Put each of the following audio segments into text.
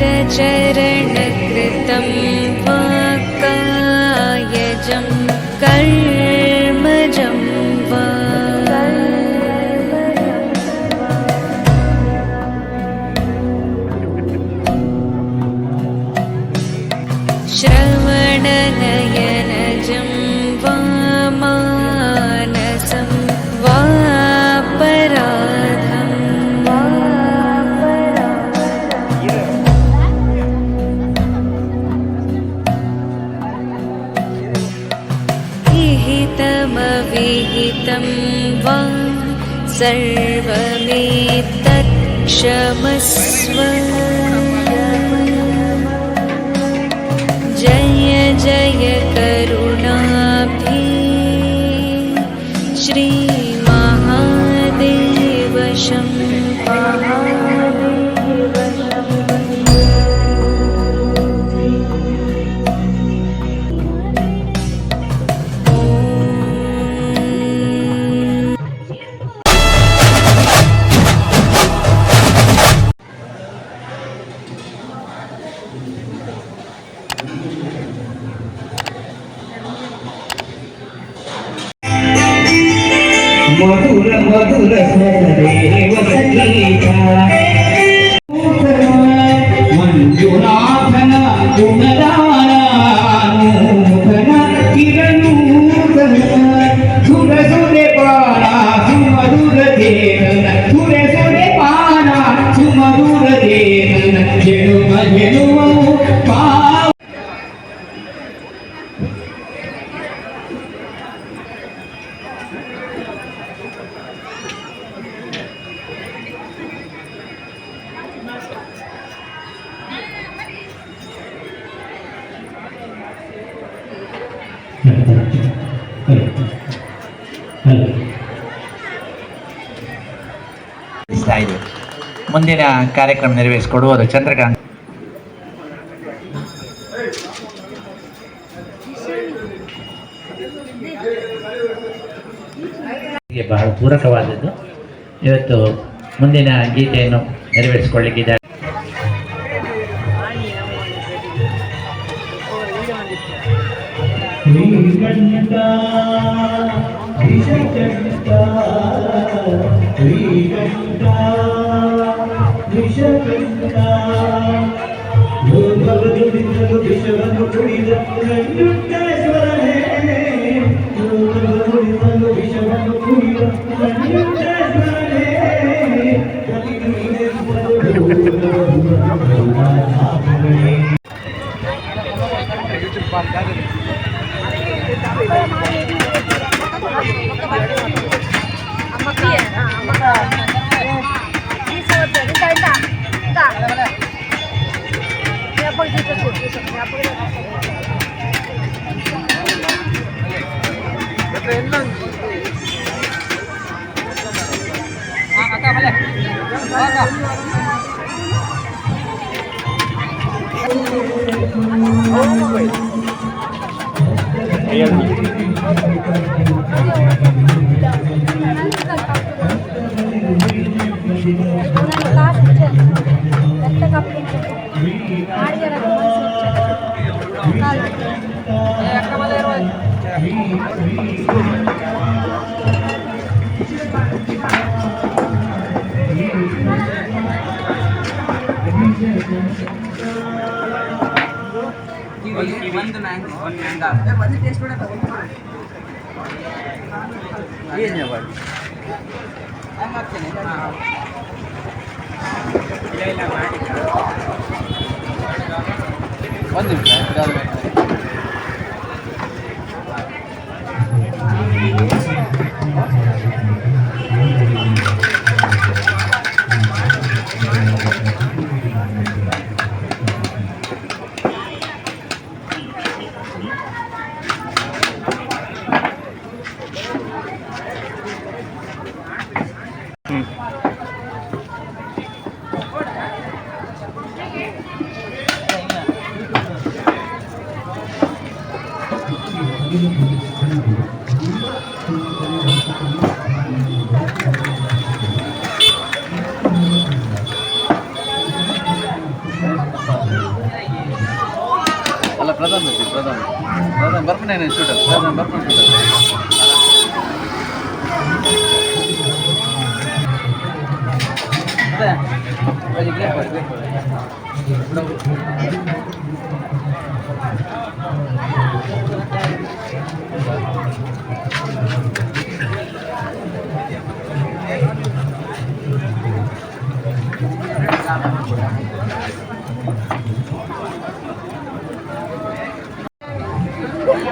करचरणकृतं वा कायजं कर्मजं वा। श्रवणनयनजं वा मानसं वापराधम्। विहितमविहितं वा सर्वमेतत् क्षमस्व। जय जय करुणाब्धे श्रीमहादेव शम्भो। ಮಧುರ ಮಧುರ ಸ್ವರದೇವ ಸಂಗೀತ ಮಂಜುನಾಥನ ಗುಣದಾನ ನೂತನ ಕಿರಣೂತನ ಸುರ ಸುರೆ ಪಾನ ಸುಮಧುರ ಚೇತನ ಸುರ ಸುರೆ ಪಾನ ಸುಮಧುರ ಚೇತನ ಗೆಲುವ ಗೆಲುವ ಪಾ. ಇದೆ. ಮುಂದಿನ ಕಾರ್ಯಕ್ರಮ ನೆರವೇರಿಸಿಕೊಡುವುದು ಚಂದ್ರಕಾಂತ್. ಬಹಳ ಪೂರಕವಾದದ್ದು. ಇವತ್ತು ಮುಂದಿನ ಗೀತೆಯನ್ನು ನೆರವೇರಿಸಿಕೊಳ್ಳಿಕ್ಕಿದ್ದಾರೆ. ಶ್ರೀಕಂಠ ವಿಷಕಂಠ, ಶ್ರೀಕಂಠ ವಿಷಕಂಠ, ಲೋಕವನುಡಿಸಲು ವಿಷವನ್ನು ಕುಡಿದ ನಂಜುಂಡೇಶ್ವರನೇ, ಲೋಕವನುಡಿಸಲು ವಿಷವನ್ನು ಕುಡಿದ ನಂಜುಂಡೇಶ್ವರನೇ. ಒಂದು ನಿಮಿಷ. ಬರ್ಪುನ ಶೂಟರ್ ಬರ್ಪುನ ಶೂಟರ್.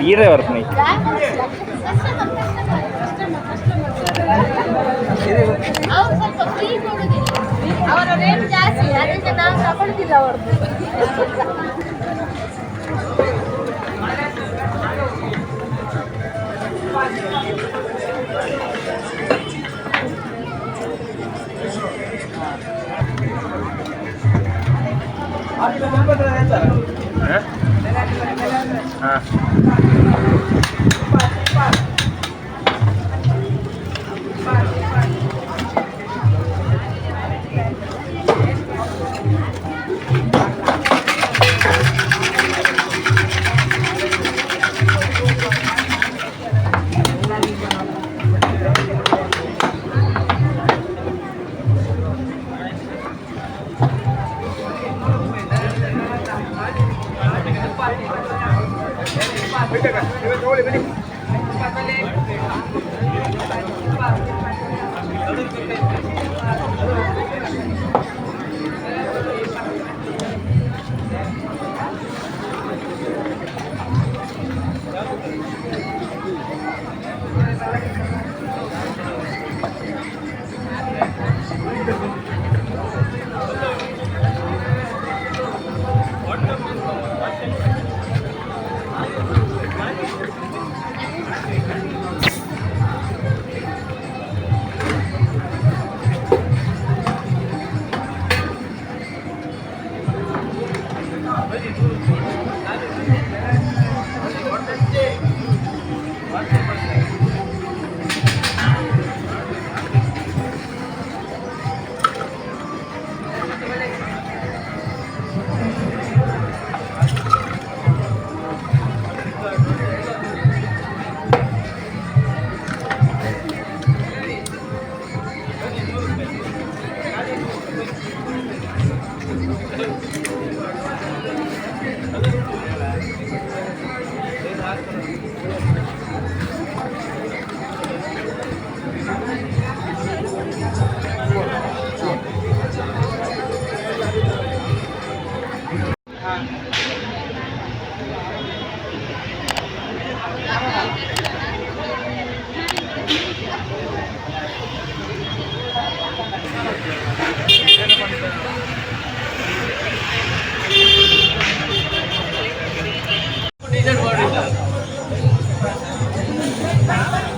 ಈರೇ ಬರ್ಪುನ. ಅವ್ರು ಸ್ವಲ್ಪ ಫ್ರೀ ಕೊಡುದಿಲ್ಲ. ಅವರ ರೇಟ್ ಜಾಸ್ತಿ, ಅದಕ್ಕೆ ನಾವು ತಗೊಳ್ತಿಲ್ಲ ಅವ್ರದ್ದು. ಹಾಂ.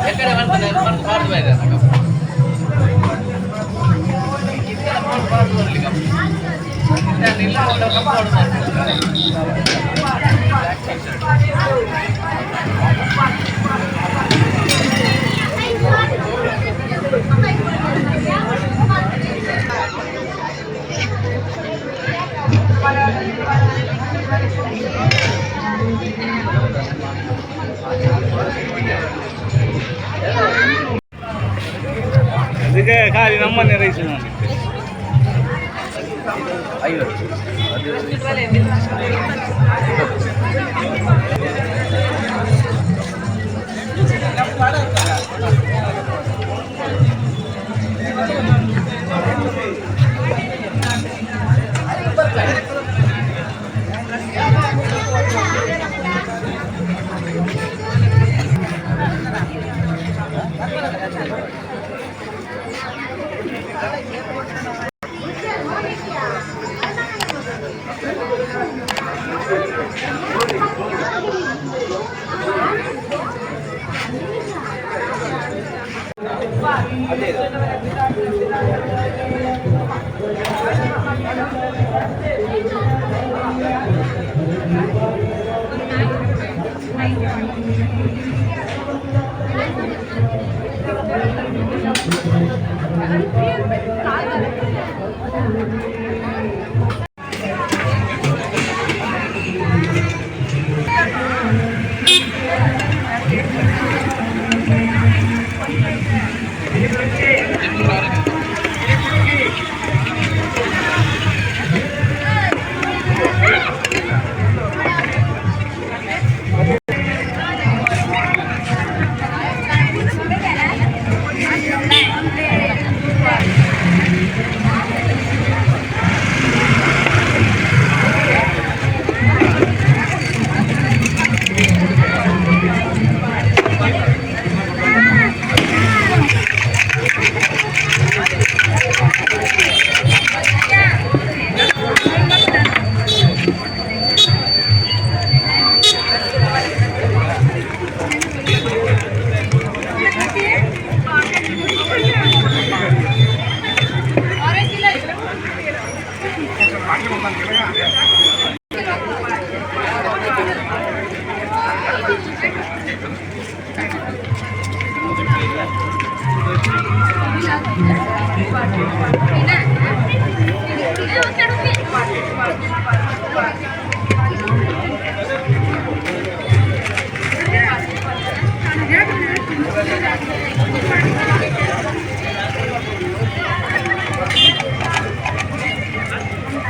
ಎಕಡೆ ಬರ್ತದೆ ಬರ್ದು ಬಾರ್ದು ಬೈದೆ. ಇಲ್ಲ. ಅದಕ್ಕೆ ಖಾಲಿ ನಮ್ಮನೆ ರೈಸ್. 50.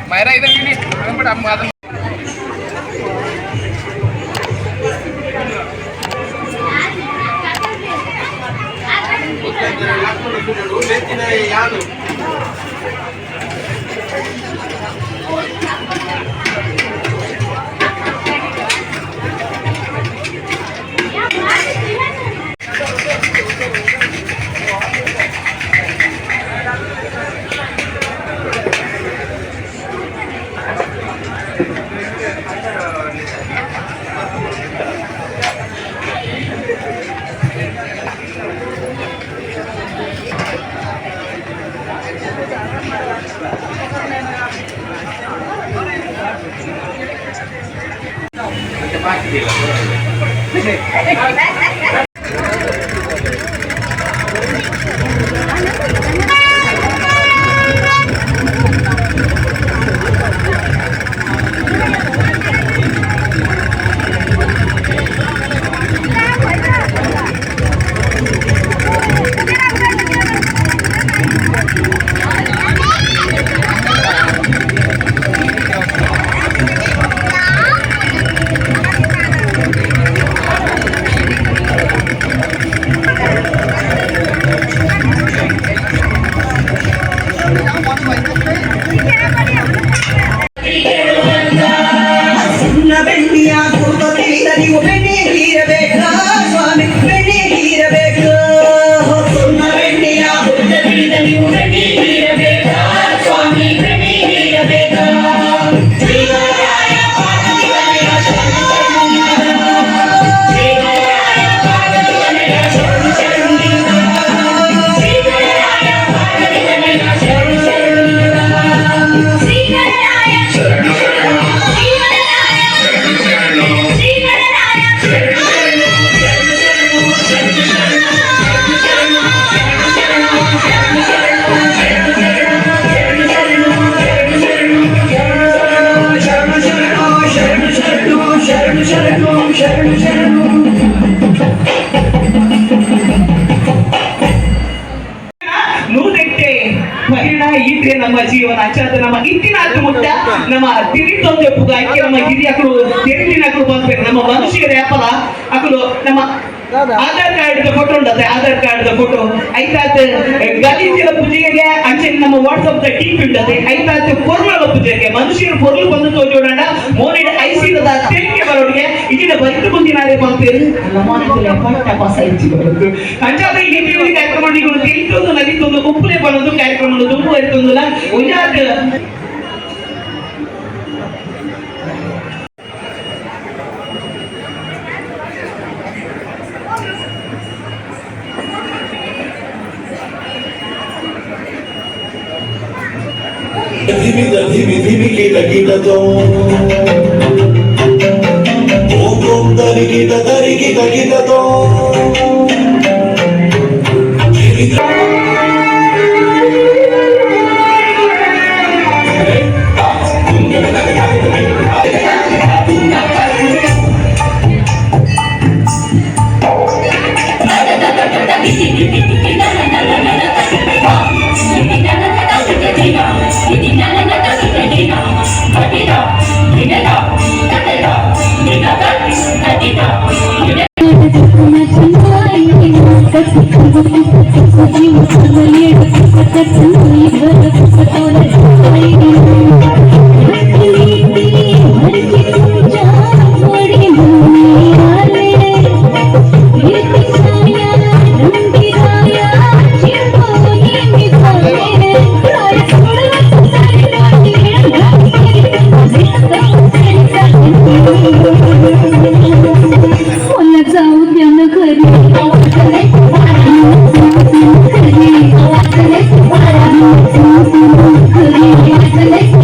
Myra इधर फिनिश. ಸುಣ್ಣ ಬೆಣ್ಣಿಯ ಕುರುತ ನೀವು ಬೆಣ್ಣೆ ಹೀರಬೇಕ ಸ್ವಾಮಿ, ಬೆಣ್ಣೆ ಹೀರಬೇಕು. ಸುಣ್ಣ ಬೆಣ್ಣಿಯ ಕುರುತ ನೀವು ಬೆಣ್ಣೆ ಹೀರಬೇಕ ಸ್ವಾಮಿ, ಬೆಣ್ಣೆ ಹೀರಬೇಕ. ಶ್ರೀಗಣರಾಯ ಪಾರ್ವತಿ ತನಯ ಶರಣು ಶರಣು. ಶ್ರೀಗಣರಾಯ ಪಾರ್ವತಿ ತನಯ ಶರಣು ಶರಣು. ಶ್ರೀಗಣರಾಯ ಪಾರ್ವತಿ ತನಯ ಶರಣು ಶರಣು. ಶ್ರೀಗಣರಾಯ ಶರಣು ಶರಣು. ಶ್ರೀಗಣರಾಯ ಶರಣು ಶರಣು. ಶ್ರೀಗಣರಾಯ ಶರಣು ಶರಣು. ಶರಣು ಶರಣು ಶರಣು ಶರಣು ಶರಣು ಶರಣು ಶರಣು ಶರಣು ಶರಣು ಶರಣು ಶರಣು ಶರಣು ಶರಣು ಶರಣು ಶರಣು ಶರಣು ಶರಣು ಶರಣು. ನೂರೆಟ್ಟೆ ಪರಿಣ ಈಟ್ರೆ ನಮ್ಮ ಜೀವನ ಅಂಚಾದ ನಮ್ಮ ಇಂತಿನ ಮುಟ್ಟ ನಮ್ಮ ತಿರಿತೊಂದೆ ಪುಗಾಯ್ಕೆ ನಮ್ಮ ಹಿರಿಯಕರು ತೆರಿದಿನಕರು ಬಂದ್ಬೇಕು. ನಮ್ಮ ಮನುಷ್ಯರ ಯಾಪಲ ಅಕಲು ನಮ್ಮ ಆಧಾರ್ ಕಾರ್ಡ್ ಫೋಟೋ ಉಂಟದೆ, ಆಧಾರ್ ಕಾರ್ಡ್ ಫೋಟೋ ಐತಾತ್ ಗಲೀಜಿನ ಪೂಜೆಗೆ ಅಂಚೆ ನಮ್ಮ ವಾಟ್ಸ್ಆಪ್ ದ ಟಿಪ್ ಉಂಟದೆ. ಐತಾತ್ ಪೊರ್ಲದ ಪೂಜೆಗೆ ಮನುಷ್ಯರು ಪೊರ್ಲು ಬಂದು ತೋಜೋಡಂಡ ಮೋನಿಡ ಐಸಿರದ ತೆರಿಗೆ ಬರೋಡಿಗೆ ಇಜಿನ ಬರಿತು ಮುಂದಿನಾರೆ ಪಂಪೇರು ಅಲ್ಲ ಮೋನಿಗೆ ಪಟ್ಟ ಪಸ ಇಚ್ಚಿ ಬರೋದು. ಅಂಚಾದ ಈ ಹಿಂದಿ ಕಾರ್ಯಕ್ರಮ ನೀವು ತಿಳಿತೊಂದು ನಲಿತೊಂದು ಉಪ್ಪುಲೆ ಬರೋದು ಕಾರ್ಯಕ್ರಮ ದುಂಬು ಇರ್ತೊಂದುಲ ಒಂಜಾತ್. ಧಿಮಿ ಧಿಮಿ ಧಿಮಿ ಕೀಟ ಕೀಟ ತೋ ಓಂ ಓಂ ದರಿ ಕೀಟ ದರಿ ಕೀಟ ಕೀಟ ತೋ. जाऊ द्या ना घरी, घरी.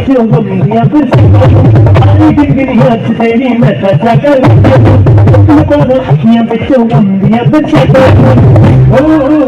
बिच बंदियां तेरी मैं सजा कर अखियां बिच बंदियां बिच ओ ओ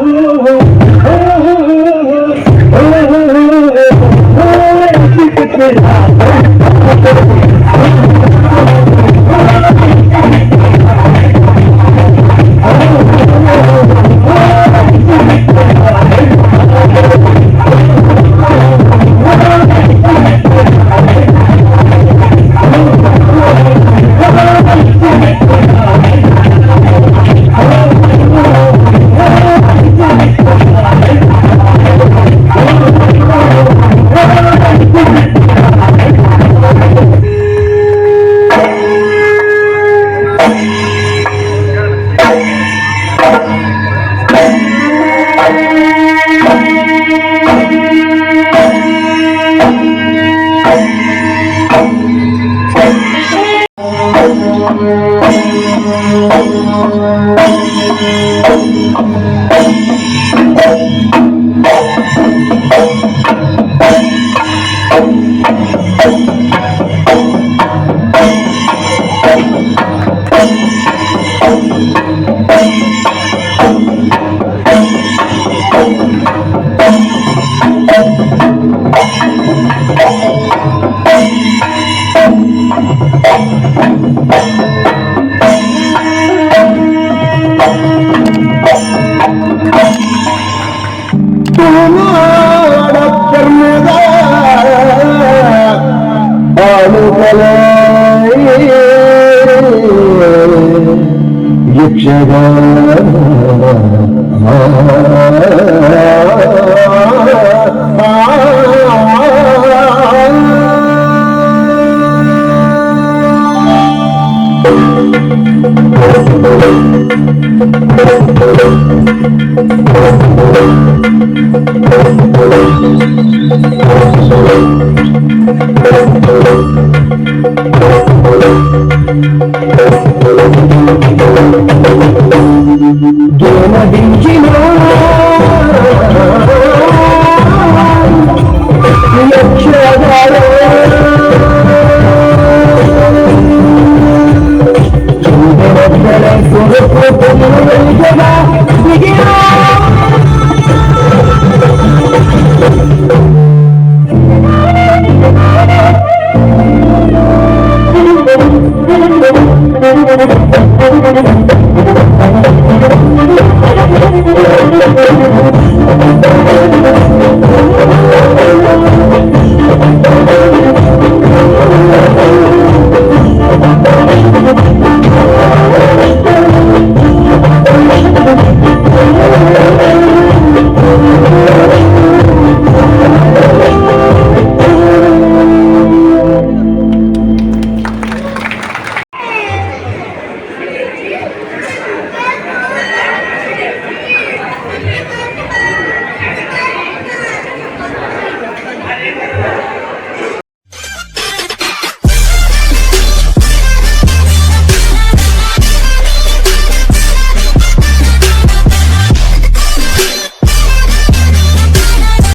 ಗಿನ